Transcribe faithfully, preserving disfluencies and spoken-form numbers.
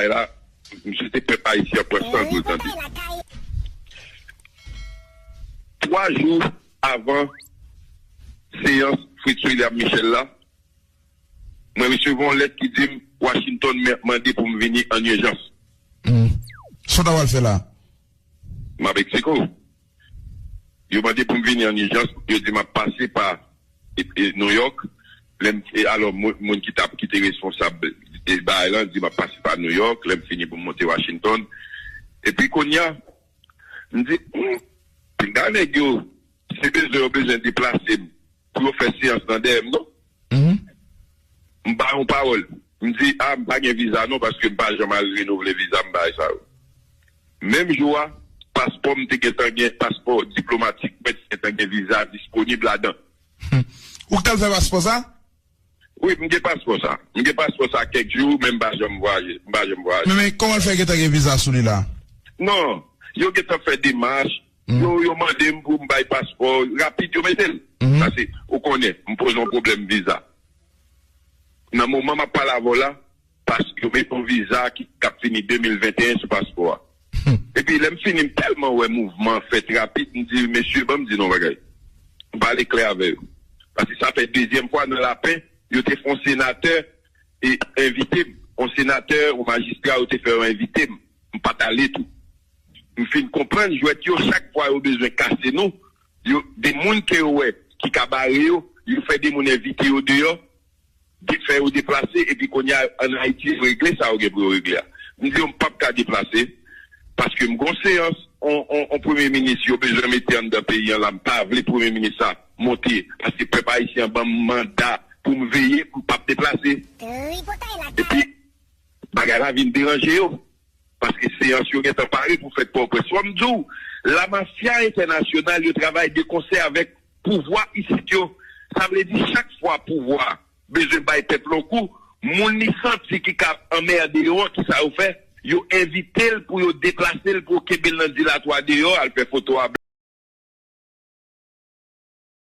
Bagay la, m swete pèp ayisyen an pran san l pou l tande. Twa jou avan seyans Fritz William Michel la, mwen resevwa yon lèt ki di m Washington mande pou m vini an ijans. Sa w ta pral fè la? M a Meksiko. Yo mande pou m vini an ijans, yo di m ap pase pa New York. Lè m, alò, moun ki t ap, ki te responsab bagay lan di m ap pase pa New York, lè m fini pou m monte Washington. Epi kounye a, m di, hmm, pinga nèg yo, se bezwen yo bezwen deplase m pou yo fè seyans nan dèyè m non. M ba yon pawòl. M di, a, m pa gen viza non, paske m pa janm al renouvle viza m bagay sa yo. Menm jou a, paspò m te gentan gen, paspò diplomatik mwen te gentan gen viza disponib ladan. Ou k t al fè paspò sa? Wi, m gen paspò sa. M gen paspò sa kèk jou, men m pa janm vwayaje. M pa janm vwayaje. Men, men, kòman l fè gentan gen viza sou li la? Non, yo gentan fè demach. Yo, yo mande m pou m bay paspò. Rapid, yo mete l. Paske, ou konnen, m poze yon pwoblèm viza. Nan moman m ap pale avè w la, paske yo mete yon viza ki, k ap fini de mil venteyen sou paspò a. Epi, lè m fini, m tèlman wè mouvman an fèt rapid, m di, mesye, ban m di nou yon bagay. M pale klè avè yo. Paske sa fè dezyèm fwa nan lapen, yo te fè yon senatè e envite m. Yon senatè, yon majistra, yo te fè yo envite m. M pa t ale tou. M fin konprann jwèt yo, chak fwa yo bezwen kase nou, yo, de moun ke yo wè ki ka bare yo, yo fè de moun envite yo deyò, de, fè yo deplase, epi kounye a, ann Ayiti, yo regle sa yo gen pou yo regle a. M di yo, m p ap ka deplase, paske m gon seyans, on, on, on premye minis yo bezwen mete anndan peyi an la, m pa vle premye minis sa monte, paske pèp ayisyen an ban m manda pou m veye, m p ap deplase. Epi, bagay la vin deranje yo. Paske seyans yo gentan pare pou fèt Pòtoprens. Fò m di w, lamafya entènasyonal yo travay de konsè avèk pouvwa isit yo. Sa vle di chak fwa pouvwa bezwen bay pèp la yon kou, moun li santi ki ka anmède yo an, ki sa yo fè? Yo envite l pou yo deplase l, pou yo kenbe l nan dilatwa deyò, al fè foto a.